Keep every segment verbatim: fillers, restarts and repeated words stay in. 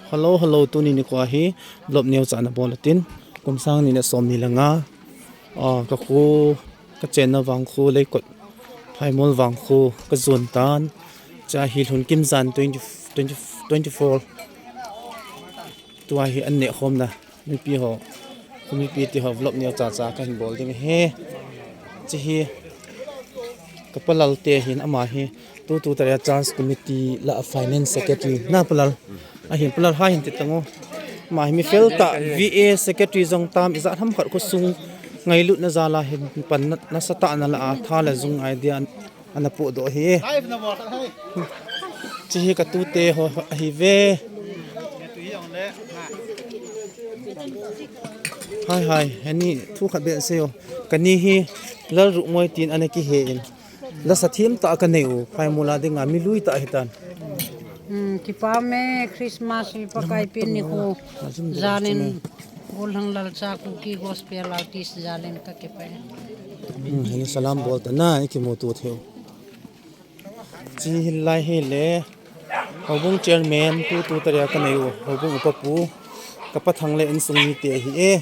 Hello, hello, tuni nikho hi vlog neocha ana bol tin. Kum sang ni le som ni le nga. Ah, ka kho, ka chenna vang kho Leikot Phaimol vang kho ka jon tan. Cha hi lhun kim jan twenty, twenty, twenty-four. Tua hi an neh khomna mipi ho, kho mipi te ho vlog neocha cha ka hin bol ding ahi. Chi hi ka palal te hin ama hi tu tu taria church committee la finance secretary na palal. Ahin palal ha hin ti tango. Ama hi mi fel ta V A secretary jong tam ijat ham khat khosung ngailutna jal a hin pan na, nasatah na la a tha le jung idea ana podoh ahi. Chi hi ka tute ho ahi ve. Hai hai, ani thu khat beh sei o. Kani hi Lalrukmoi tin ana kihe in. Lasa thim ta ka nei u, Phaimol a dinga mi lui ta hi tan. Hmm, kipa me Christmas hi Pakai pen nikho. Janin Golhang Lalcha Kuki Gospel Artist janin ka kipa. Hmm, ani salam bol ta na, i kimu tu theu. Chi hilai hi le, Houbung chairman tu tu taria ka nei u, Houbung upa pu, ka pathang le insung mite ahi e.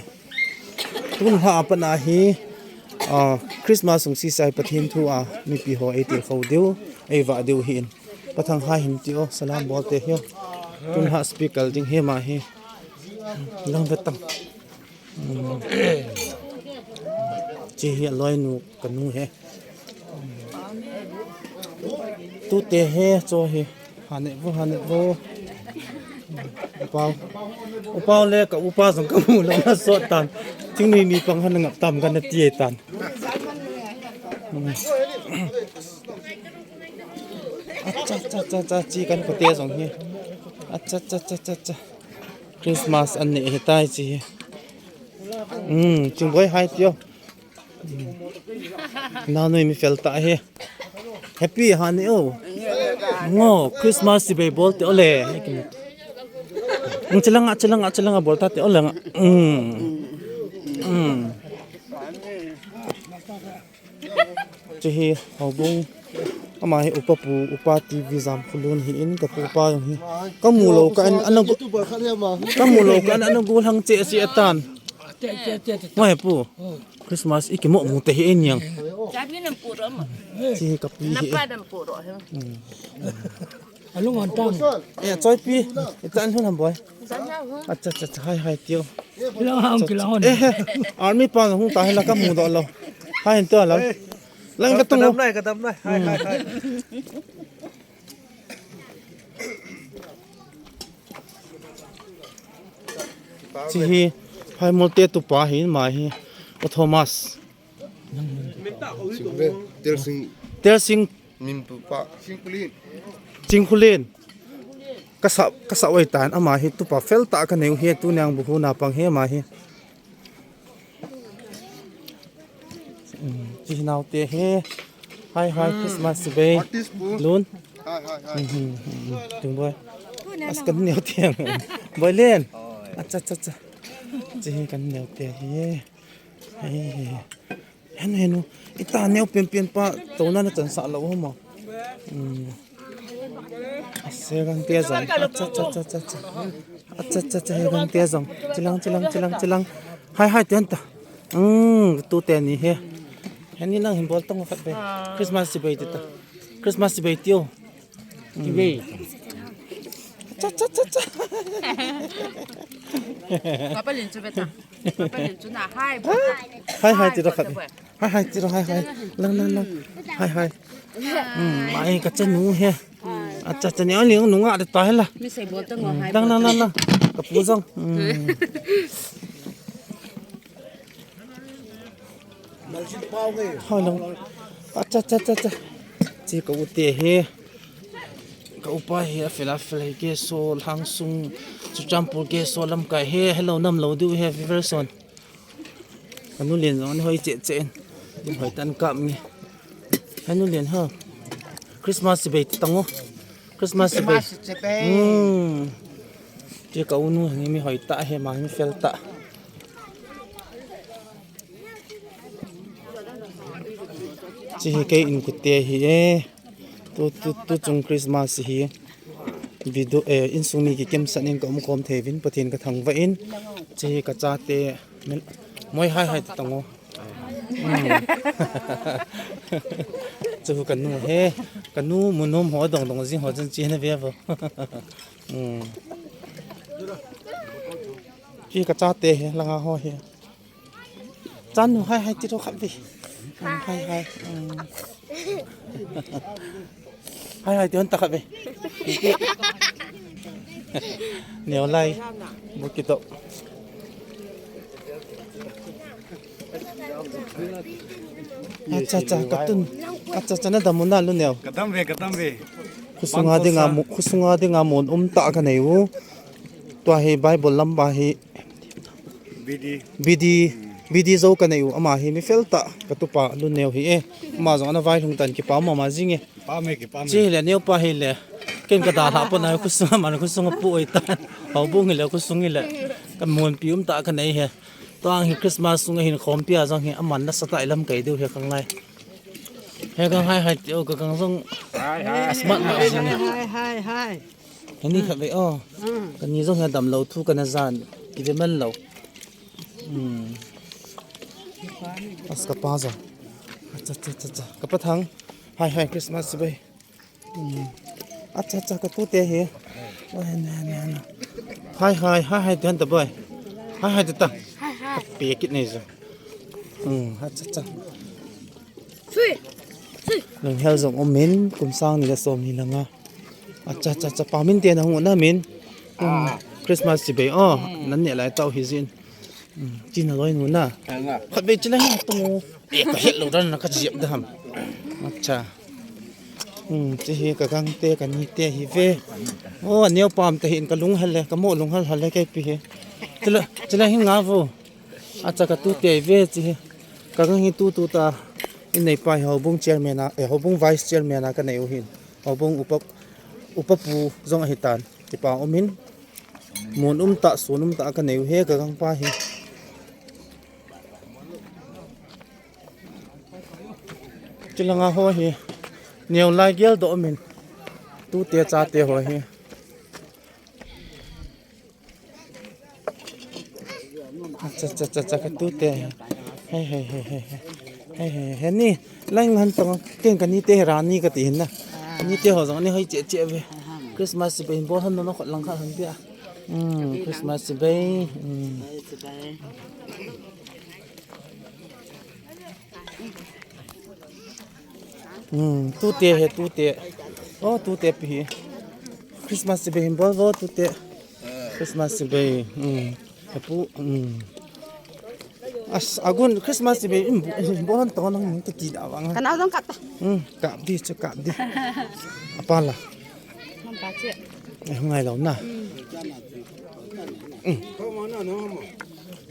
Tun ha a pat na hi, ah, Christmas sung sisai Pathen thu a mipi ho ei til kho diu, ei vah diu hi in. Pathang ha hin ti o, salam bol te hi o. Tun ha speaker ding hi ma hi. Lang ve tang. Hmm. Chi hi a loi nu ka nu he. Tute he cho hi. Hane vo, hane vo. Upau. Upau le ka upa jong ka mu lou na sot tan. Thing ni ni pang han ngap tam ka na ti tan. Hmm. Acha, cha, cha, cha, chi kan ko te jong hi. Acha, cha, cha, cha, cha. Christmas an nei ahi tai chi hi. Hmm, Chingboi hai tio. Hmm. Nao noi mi fel ta hi. Happy ha ni o. Ngo, Christmas chibai bol te o le. Hmm, chilanga, chilanga, chilanga bol ta te o le nga. Hmm. Hmm. Chi hi Houbung. Ama hi upa pu, upa T V Jamkhulun hi in ka pu pa jong hi. Ka mu lou ka an, ana gu-, ka mu lou ka an, ana gul hang che si atan. Ngai pu. Christmas i kimu mu te hi en yang. Chabi nam pu ro ma. Chi hi ka pi hi. Napa nam pu ro he. Hmm. Alung on tam. Eh, choi pi. Ita an hun ham boi. Acha, acha, acha, hai, hai, tio. Kilang hang, kilang hon. Eh, eh, army pa hung ta hela ka mu do lo. Hai, tio lo. Lang ka tung. Kadam nai, kadam nai. Hai, hai, hai. Chi hi, Phaimol te tupa hi, ma hi. O Thomas. Singkhulen, Telsing. Telsing. Minpupa. Singkhulen. Singkhulen. Kasa, kasa oi tan ama hi tupa fel ta ka neu hi tu nang bu hu na pang hi ama hi. Hmm, chi nau te hi. Hai, hai, Christmas chibai. Artist pu. Lun. Hai, hai, hai. Hmm, hmm, hmm, hmm. Tung boi. As kan neu te. Boi len. Acha, acha, acha. Chi kan neu te hi. Hei, hei, hei. Henu, henu. Ita neo pian pian pa, tona na chan sa lo ho mo. Hmm. Ase gang tia jong. Acha, acha, acha, acha, acha. Acha, acha, acha, he gang tia jong. Chilang, chilang, chilang, chilang. Hai, hai, tian ta. Hmm, tu te ni he. Heni nang hin bol tong khat be. Christmas chibai ti ta. Christmas chibai tio. Chibai. Cha, cha, cha, cha. Papa Lin chu beta. Papa Lin chu na hai. Hai, hai, tiro khat. Hai, hai, tiro, hai, hai. Lang, lang, lang. Hai, hai. Hmm, mai ka chanu he. Acha, cha, ni ani nunga de ta hela. Mi sei bol ta ngo hai. Lang, lang, lang, lang. Ka pu jong. Hmm. Hello. Acha, acha, acha, acha. Chi ka u te hi. Ka upa hi a fel a fel hi ke so lhang sung chu champur ke so lam kai he hello nam lo du he viverson. Ka nu len jong ni hoi che che en. Ni hoi tan kap ni. Ka nu len ha. Christmas bei tango. Christmas bei. Hmm. Chi ka u nu ni mi hoi ta he ma mi fel ta. Chi hi kei in kute hi e. Tu, tu, tu chung Christmas hi. Video, eh, insung mi kikemsah in ka umkhom thei uvin, Pathen ka thangvah in, hiche ka chate, moi hai hai ta tang o. Hmm. Chu ka nu hi, ka nu mun um ho dong dong jing ho chun hiche na ve vo. Hmm. Hiche ka chate hi, langa ho hi. Chanu hai hai ti ro khat ve. Hmm, hai hai. Hmm. Hai hai ti hon ta khat ve. Neo lai. Bu kito. Acha, acha, ka tun. Acha, acha, na dam u na Luneo. Ka dam ve, ka dam ve. Khosunga dinga mo-, khosunga dinga mon um tah ka nei u. Tua hi Bible lam pa hi B D. B D, B D Zo ka nei u, ama hi mi fel tah, ka tupa Luneo hi e. Ama jong ana vailhung tan, kipa mama jing e. Kipa me, kipa me. Hiche hi le, Neo pa hi le. Ken ka dalhah pon a, khosunga man, khosunga pu oi tan. Houbung hi le, khosung hi le. Ka monpi um tah ka nei hi. Tua hi Christmas sunga hin khompi a jong hi, aman nasatah i lamkai diu hi ka ngai. He ka hai hai ti o, ka kang jong. Hai, hai. Smart ma jing e. Hai, hai, hai. Heni khat ve o. Hmm. Kani jong hi damlou thu kana jan. Kive man lou. Hmm. As ka pa jong. Acha, acha, acha, acha. Ka pa Thang. Hai, hai, Christmas chibai. Hmm. Acha, acha, ka tute hi. Oi, na, na, na. Hai, hai, hai, hai, ti hon ta boi. Hai, hai, ti ta. Hai, hai. Ka pe kit nei jong. Hmm, acha, acha. Lunghel jong um in, kum sang ni le som ni le nga. Acha, acha, acha, pa min te na hung na min. Um, Christmas chibai o, nan neh lai tau hi jin. Um, chi na loi nu na. Khat ve chi la hi tung u. E ka het lou dan na ka jep da ham. Acha. Um, chi hi ka gang te, ka ni te hi ve. O, Neo pa um te hin ka lunghel le, ka mo lunghel hel le kei pi hi. Chi la, chi la hi nga vo. Acha ka tute ve chi hi. Ka gang hi tutu ta. I nei pa hi houbung chairman a, eh, houbung vice chairman a ka nei u hin. Houbung upa, upa pu jong ahi tan. Kipa um in. Mun um tah, sun um tah ka nei u hi ka gang pa hi. Chi langa ho hi. Neo lai gel doh um in. Tute chate ho hi. Acha, acha, acha, acha, ka tute. Hei, hei, hei, hei, hei. Hei, hei, hei, ni. Lang han tong, ken ka ni te rani ka ti hin na. Ah. Ka ni te ho jong ni hoi che che ve. Aha. Christmas chibai bol han no, no khot lang khat han pia. Hmm, Christmas chibai. Hmm. Hmm, tute hi, tute. Oh, tute pi hi. Christmas chibai hin bol vo tute. Christmas chibai. Hmm. Apu, hmm. As, agun Christmas chibai hin bol han tong nang ka ti da vang. Ka nao jong kap ta. Hmm, kap di, chu kap di. Apa la. Mam pa che. Eh, ngai lou na. Hmm. Hmm.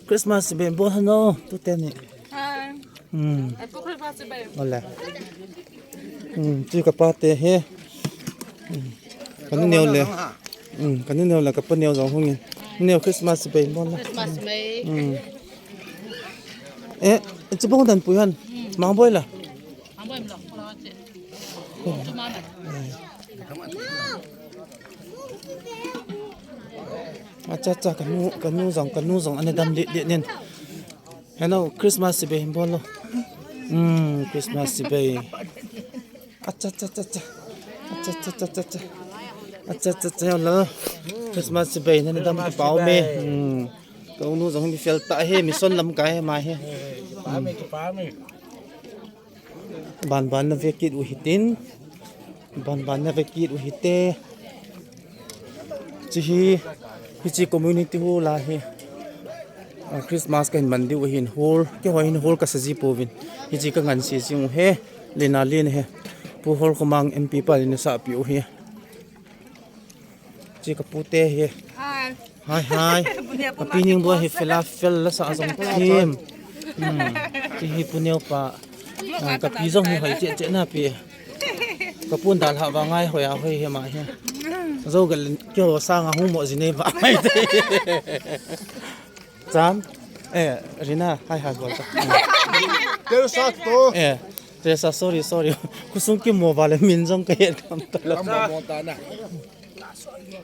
Christmas chibai bol han o, tute ni. Hai. Hmm. Apu Christmas chibai. Ole. Hmm, chu ka pa te hi. Hmm. Ka nu Neo le. Hmm, ka nu Neo le, ka pa Neo jong hung in. Neo Christmas chibai bol la. Christmas chibai. Hmm. Eh, chu bong dan pui han. Hmm. Mang boi la. Mang boi la. Chu ma na. Acha, acha, ka nu, ka nu jong, ka nu jong, ana dam lit lit nin. Hello, Christmas chibai hin bol lo. Hmm, Christmas chibai. Acha, acha, acha, acha. Acha, acha, acha, acha. Acha, acha, acha, hello. Christmas chibai, nana dam kipa um e. Hmm. Ka nu jong mi fel tah hi, mission lam kai hi ma hi. Ban ban na ve kit u hitin. Ban ban na ve kit u hite. Chi hi, hichi community hall a hi. Ah, Christmas kahin man diu ahin hall, keiho hin hall kasa ji pouvin. Hichi ka ngan se jing u hi. Lena len hi. Pu Hall Khomang M P pa in asah pi u hi. Chi ka pu te hi. Hai. Hai, hai. Ka pi Ningboi hi fel a fel la sa jong thim. Hmm. Chi hi Pu Neo pa. Ah, ka pi jong hi hoi che che na pi. Ka pun dalha va ngai hoi a hoi hi ma hi. Zo gal keiho sang a hung mo ji nei va. Chan. Eh, Rina, hai hai bol ta. Teresa to. Eh, Teresa, sorry, sorry. Khosung kimo va le min jong ka het kham ta lo. Mo mo ta na.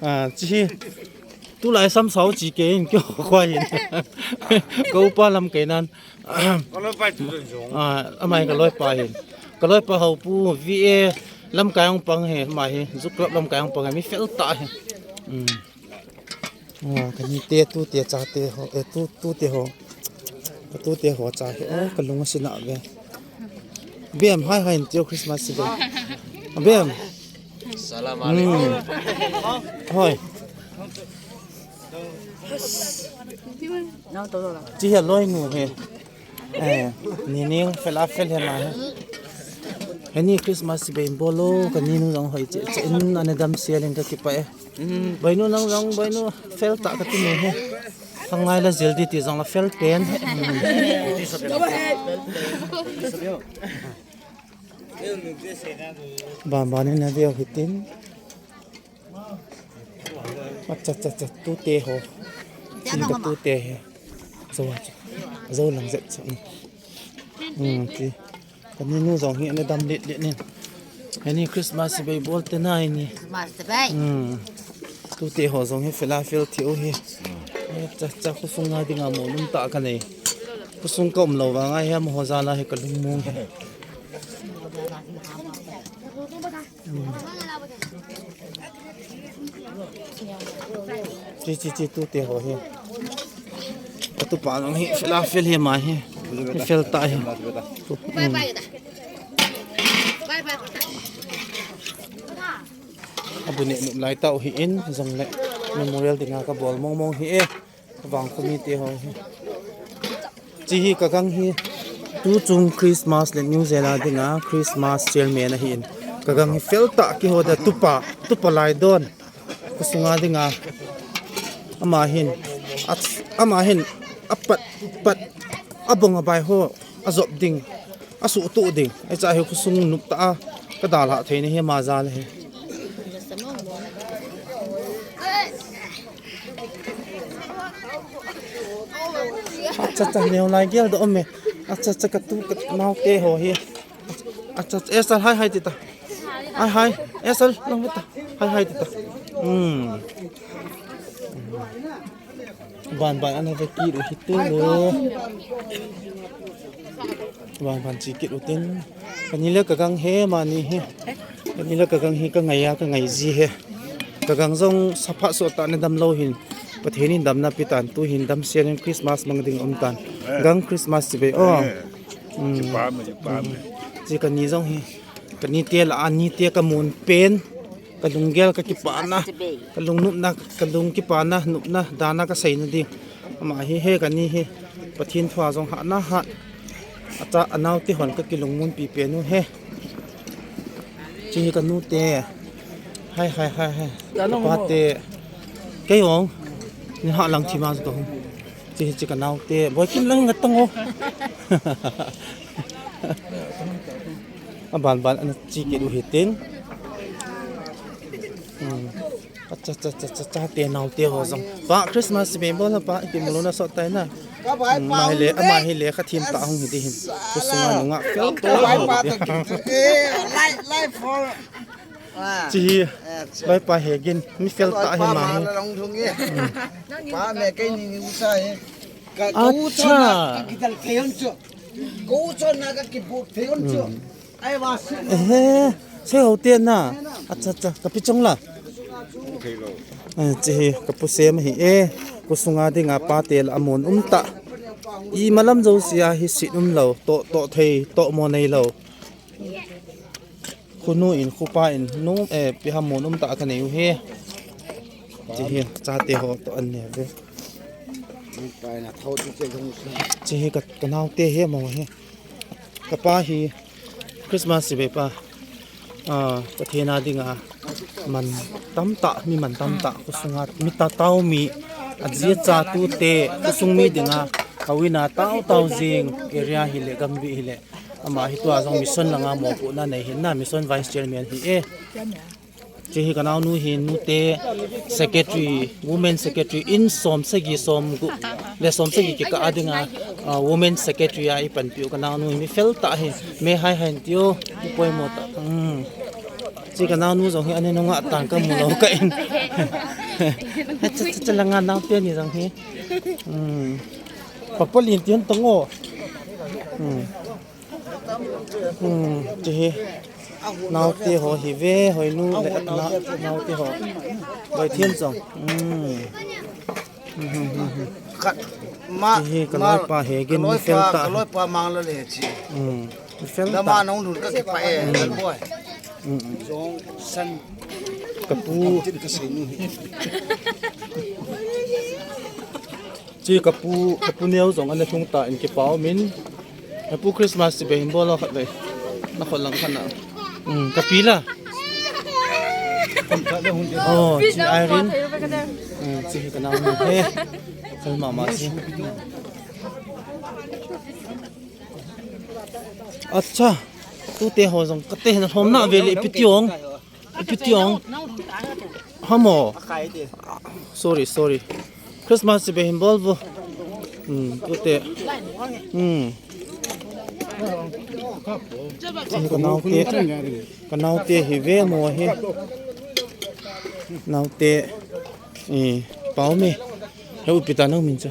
Ah, chi hi. Tulai sam sao chi ke in kyo khwa hin. Ko pa lam ke nan. Ah, amai ka loi pa hin. Ka loi pa hau pu V A lam kai ong pang he, ma hi. Zu club lam kai ong pang he, mi fel ta he. Hmm. Oh, ka ni te tu te cha te ho, eh, tu, tu te ho. Ka tu te ho cha he. Oh, ka lung a sina ve. Bem, hai hai, tio Christmas si bem. Bem. Salam alaikum. Hmm. Hoi. Chi hi a loi nu hi. Eh, ni ni fel a fel hi na hi. He ni Christmas si bem bolo, ka ni nu jong hoi che, che in ane dam sia ling ka kipa e. Bai nu nang jong, bai nu fel ta ka ti nu hi. Khangai la jil di ti jong la fel pen. Ban ban in na deu hitin. Acha, cha, cha, tu te ho. Chi ka tu te he. Zo, zo lang zet cha. Hmm, chi. Ka ni nu jong hi ane dam lit lit nin. He ni Christmas si bem bol te na ni. Christmas si bem. Hmm. Tu te ho jong hi fel a fel thiu hi. Acha, cha, khosung a dinga mo lum ta ka nei. Khosung ka um lo vang a hi mo ho jana hi ka lung mong hi. Chi, chi, chi, tu te ho hi. Ka tu pa nang hi, fel a fel hi ma hi. Fel ta hi. Tu, hmm. A bu ne nup lai ta u hi in, jong le memorial dinga ka bol mong mong hi e. Vang khu mi te ho hi. Chi hi ka gang hi tu chung Christmas le New Zealand dinga Christmas chairman ahi in. Ka gang hi fel ta ki ho da tupa, tupa lai don. Khosung a dinga. Ama hin, a, ama hin, a pat, pat, a bong a bai ho, a jop ding. A suhtuh ding. Ahi cha hi khosung nup ta a. Ka dalha thei ni hi ama jal hi. Acha cha neo lai gel da um e. Acha cha ka tu ka nau te ho hi. Acha cha esal hai hai ti ta. Hai hai esal long ta. Hai hai ti ta. Hmm. Ban ban ana ve kit u hite le. Ban ban chi kit u tin. Ka ni le ka gang hi ma ni hi. Ka ni le ka gang hi ka ngai a ka ngai ji hi. Ka gang jong sapha so ta ne dam lo hin. Pathen in damna pi tan tu hin dam sia nin Christmas mang ding um tan. Gang Christmas si bem o. Hmm. Chi ka ni jong hi. Ka ni te la a ni te ka mun pen. Ka lunggel ka kipana, ka lungnupna, ka lung kipana, nupna, dana ka seina ding. Ama hi he ka ni hi. Pathen thua jong hahna hat. Acha anau te hon ka kilungmun pi pen u he. Chi hi ka nu te. Hai, hai, hai, hai. Ka pa te. Kei ong. Ni ha lang thi ma to. Chi hi chi ka nau te. Boi kim lang ngat tang o. A ban ban ana chi kit u hitin. Hmm. Acha, cha, cha, cha, cha, te nau te ho jong. Pa, Christmas si bem bol pa, ipi mulu na sot tai na. Hmm, ama hi le, ama hi le, kha thim ta hung hi ti hin. Khosung a nunga, fel to hung hi ti. Chi hi, bai pa he gin, mi fel ta hi ma hi. Hmm. Pa me kei ni ni u sa hi. Acha. Ko chon na ka kibuk thei on chu. Hmm. Ai wa su. Eh, se ho te na. Acha, acha, ka pi chong la. Eh, chi hi ka pu sem hi e. Khosung a dinga pa te la amun um ta. Ima lam jouse a hi sit um lo. To, to thei, to mo nei lo. Khunu in, khupa in, nu, eh, pi ham mun um ta ka nei u he. Chi hi, cha te ho to an ne ve. Chi hi ka, ka nau te hi mo hi. Ka pa hi Christmas si bem pa. Ah, Pathen a dinga man tam ta, mi man tam ta, khosung a, mi ta tau mi, a ji cha tu te, khosung mi dinga, a win a tau tau jing, area hi le, gam vi hi le. Ama hi tua jong mission langa mopohna nei hin na, mission vice chairman hi e. Chi hi ka nau nu hi nu te secretary, women secretary in som sagi som gu le som sagi kikah a dinga, ah, women secretary a i panpi u ka nau nu hi mi fel ta hi, me hai hai ti o, mi poimo ta. Hmm. Chi ka naunu jong hi ani nunga tang ka mu lou ka in. Cha cha cha langa nau te ni jong hi. Hmm. Papa lin tian tong o. Hmm. Hmm. Chi hi. Nau te ho hi ve hoi nu le na nau te ho. Bai thian jong. Hmm. Hmm, hmm, hmm, hmm. Khat ma, Chi hi ka ma, loipa he gin ka mi fel loipa, ta. Ka loipa mang la le chi. Hmm. Mi fel ta. Lama nong lun ka kipa e, hmm, Lalboi. Hmm, hmm. Jong san. Ka pu. Kam tin ka sei nu hi. Chi ka pu, ka pu neo jong ana thung ta in kipa umin. Happy Christmas ti be hin bol o khat ve. Na khol lang khat na. Hmm, ka pi la. Oh, chi Irene. Hmm, chi hi ka nau ni he. Kal ma ma chi. Acha. Tute ho jong ka te na lhom na ve le ipi ti ong. Ipi ti ong. Hamo. Sorry, sorry. Christmas ti be hin bol vo. Hmm, tute. Hmm. Ka naute. Ka naute hi ve mo hi. Naute. Eh, pau me. He upi ta nang min cha.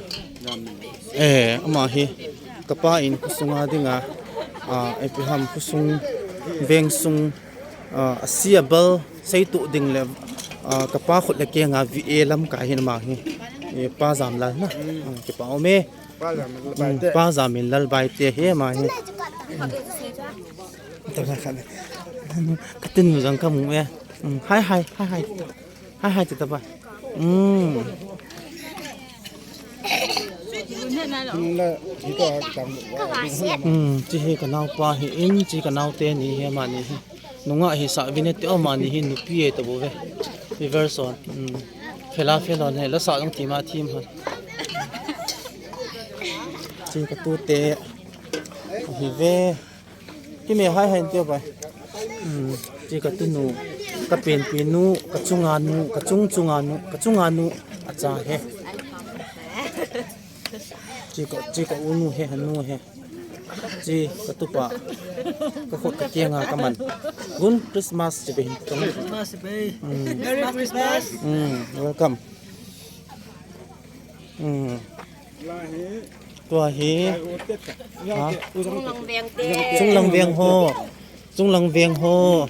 Eh, ama hi. Ka pa in khusunga dinga. Ah, ipi ham khusung veng sung. Ah, a sia bal sei tu ding le, ah, ka pa khut le kenga V A lam ka hin ma hi. E, pa jam lal na. Ah, kipa ume. Pa jam lal bai te. Hmm, pa jam lal bai te he ma hi. Ka tin jang ka mu e. Hmm, hai, hai, hai, hai. Hai, hai, tita pa. Hmm. Hmm, chi hi ka naupa hi in, chi ka naute ni hi, ama ni hi. Nunga hi sa vine te, ama ni hi nupi e ta bo ve. River son. Hmm. Phela phelon he, la sa jong ti ma thim hon. Chi ka tute. Hi ve. Kime hai hai tiu bai. Hmm, chi ka tunu, ka penpi nu, ka chunga nu, ka chung chunga nu, ka chunga nu, acha he. Chi ka, chi ka unu he, hanu he. Chi ka tupa, ka khut ka kenga ka man. Good Christmas, chi be hin tong. Christmas, be. Hmm. Merry Christmas. Hmm, welcome. Hmm. Tua hi. Ha? Chunglang veng te. Chunglang veng ho. Chunglang veng ho.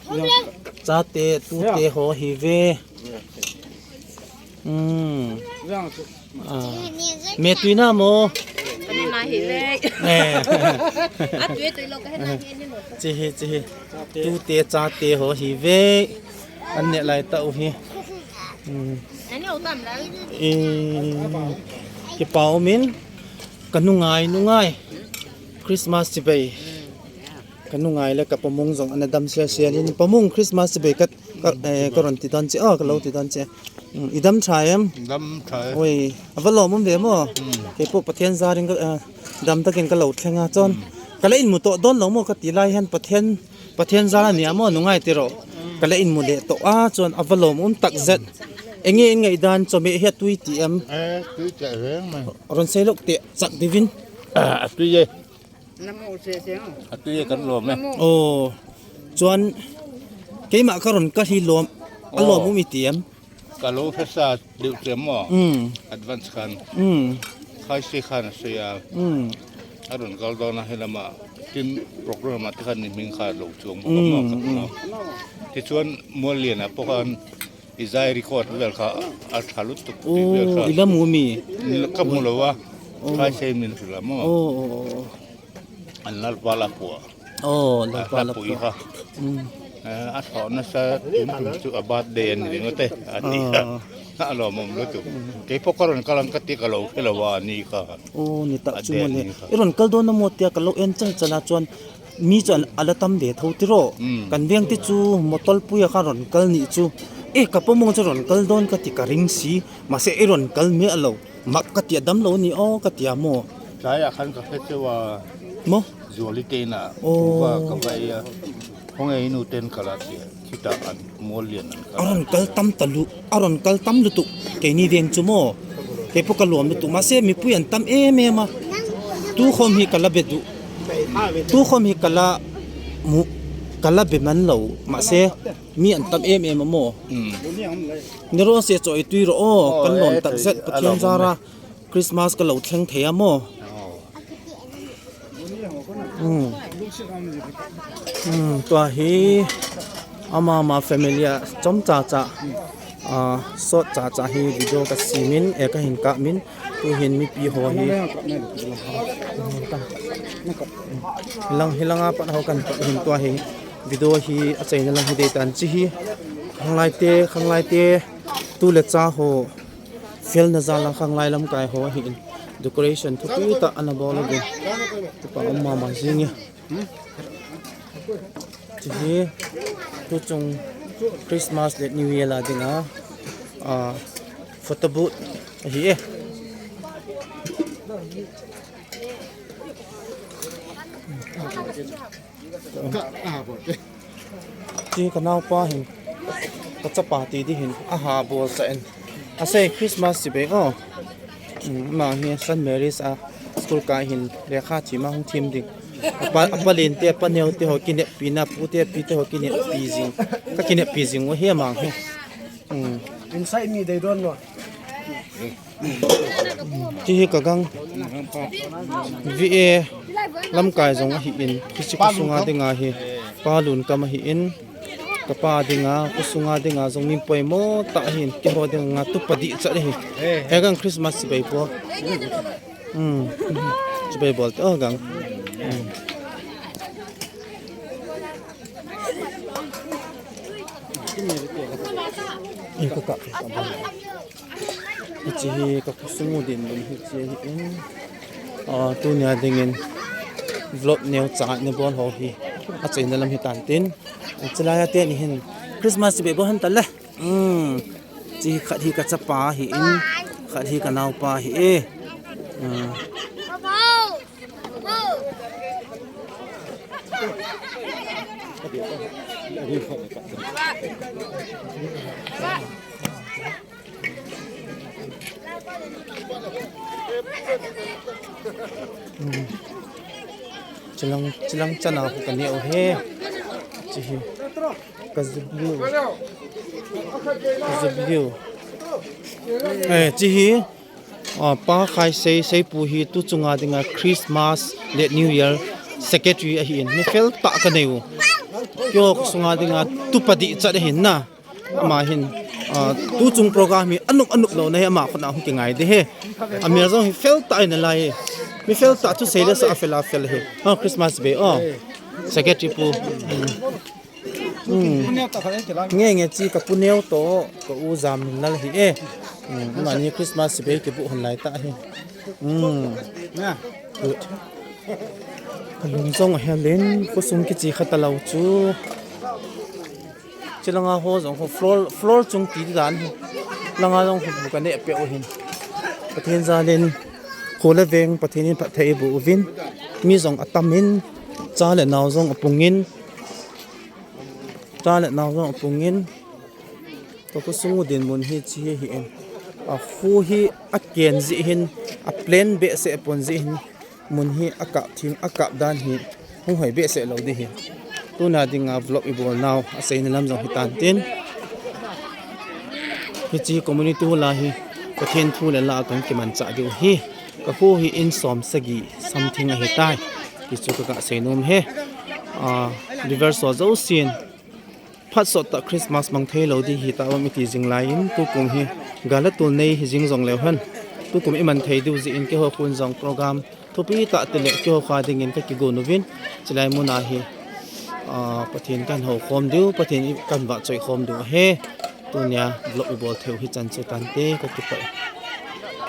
Chate, tute ho hi ve. Hmm. Ah. Me tui na mo. Kani na hi le. Eh. A tui tui lo ka he na hi ni mo. Chi hi, chi hi. Tute, chate ho hi ve. An ne lai ta u hi. Hmm. Nani o tam lai. Eh, kipa umin, ka nungai, nungai. Christmas chibai. Ka nungai le ka pamung jong ana dam sia sia lin. Pamung Christmas chibai ka, ka, eh, ka ron ti dan che, ah, ka lo ti dan che. Hmm, i dam tha em? Dam tha e. Oi, a va lom um ve mo? Hmm. Kei po Pathen jarin ka, eh, dam takin ka lo thlenga chon. Hmm. Ka la in mu to don lo mo ka ti lai hen Pathen Pathen jal a nia mo nungai tiro. Ka la in mu le to a chon a va lom um tak zet. Enge in ngai dan chome hi a tui ti em. Eh, tui ti em mai. Ron sei lok te chak divin. Ah, a tui e. Na mu se se. A tui e kan lom e. Oh. Chuan keima ka ron ka hi lom. A lom um i ti em. Ka lo hesa deuh che maw? Mm. Advance khan. Mm. Khai se khan a sei a. Mm. A rawn kal dawn a helama. Tin program a te khan ni hming kha lo chuang bawk a maw ka ti maw? Mm. Tichuan Mualliana pawh khan i zai record vel kha a ṭha lutuk ti vel kha. Oh, i la mu mi? Ka mu lo a. Oh. Khai se min hril a maw? Oh, oh, oh, oh. An Lalpa la pua. Oh, Lalpa la pua. Kha. Mm. Eh, a thawhna sa tum tum chu a birthday a ni ding ute, a ti. Ah. A lawmawm lutuk. Kei pawh ka rawn kal ang ka ti ka lo hre lo a ni kha. Oh, ni tak chu maw le. I rawn kal dawn a maw tia ka lo en chal chal a chuan mi chu a la tam ve tho tiraw. Mm. Kan veng te chu motor pui a kha rawn kal nih chu. Eh, ka pawmawng chu rawn kal dawn ka ti ka ring si. Mahse, i rawn kal miah lo. Mak ka tia dam lo ni aw, ka tia maw? Tlai ah khan ka hre cheu a. Maw? Zuali te in ah, oh, ka va, ka va ei a. Hawng ei nu ten kal a tia, khitah an Muallian an kal. A rawn kal tam talu, a rawn kal tam lutuk. Keini veng chu maw? Kei pawh ka lawm lutuk. Mahse, mipui an tam em em a. Tu khawm hi ka la be duh. Tu khawm hi ka la mu. Kala be man lo, mase, mi an tam em em amo. Ni ro se cho i tui ro o, kan lom tak zet, Pathian zara, Christmas ka lo thleng thei amo. Hmm. Hmm, tua hi, ama ma family a, chom cha cha, ah, sot cha cha hi video ka simin, eh, ka hin ka min, tu hin mipi ho hi. Hilang, hilang a pat ho kan pat hin tua hi, video hi a chaina lang hi dei tan chi hi. Khanglai te, khanglai te, tu le cha ho. Felna jal a khanglai lamkai ho ahin decoration thupi tah ana bol uvin. Tupa um mama jing e. Chi hi tuchung Christmas le New Year a dinga, ah, photo booth ahi e. Chi ka naupa hin, ka chapa ti di hin, aha bol sa en. Asei Christmas chibai o. Hmm, ama hi Saint Mary's a school kai hin lekha thim a hung thim ding. Apa, apa len te, apa neo te ho kinepina, pu te, pi te ho kinepi jing. Ka kinepi jing u hi ama hi. Hmm. Inside me, they don't know. Chi hi ka gang V A lamkai jong ahi in, hichi ka sunga dinga hi pa lun kam ahi in, ka pa dinga, ka sunga dinga jong min poimo tah ahi in, keiho dinga tupa dih chat ahi. He gang Christmas chibai po. Hmm. Chibai bol te o gang. Hmm. Ih, ka kap, ka kap. Hichi hi ka khosung u dinmun hichi hi in. Ah, tunia dingin vlog neo cha ne bol ho hi. A chaina lam hi tan tin. Chilai a te ni hin Christmas be bo han ta le. Hmm. Chi khat hi ka chapa hi in. Khat hi ka naupa hi e. Hmm. Chilang, chilang chana ka neo he. Chi hi. Ka zublu. Ka zublu. Eh, chi hi. Ah, pa khai sei, sei pu hi tu chunga dinga Christmas le New Year secretary ahi in. Mi fel tah ka nei u. Keiho sunga dinga tupa dih chat ahi in na. Ama hin, ah, tu chung program hi anup anup lo na hi ama khut a hung kingai de he. Amel jong hi fel tah in alai he. Mi fel tah tu sei le sa a fel a fel he. Ah, Christmas be, oh. Secretary pu. Hmm. Hmm. Nge nge chi ka pu neo to, ka u Jamminlal hi e. Hmm. Ama ni Christmas be kibu hon lai tah hi. Hmm. Good. Ka lung jong a hel in, khosung kichi kha ta lo chu. Chilanga ho jong ho floor, floor chung ti dan hi. Langa jong ho bu ka neh peh u hin. Pathen jal in kho le veng Pathen in phatthei boh uvin. Mi jong atam in, cha le nao jong apung in. Cha le nao jong apung in. Ka khosung u dinmun hi chi hi hi in. A kho hi a ken jeh hin, a plan behseh pon jeh hin. Mun hi a kap thim, a kap dan hi hung hoi behseh lo di hi. Tuna dinga vlog i bol nau a seina lam jong hi tan tin. Hichi community hall a hi Pathen thu le la a kan kimanchah diu hi. Ka kho hi in som sagi something ahi tai. Ti chu ka, ka sei nom he. Ah, viewers ho jousen. Phat sot tah Christmas mang thei lo di hi ta um i ti jing lai in, tukum hi gal a tul nei hi jing jong leu hen. Tukum i man thei diu jeh in keiho khun jong program thupi tah ti le keiho kha dingin ka kigon uvin. Chilai mun a hi, ah, Pathen kan hou khom diu, Pathen i kan vahchoi khom diu ahi. Tunia vlog i bol thei u hi chan chu tan te ka kipah.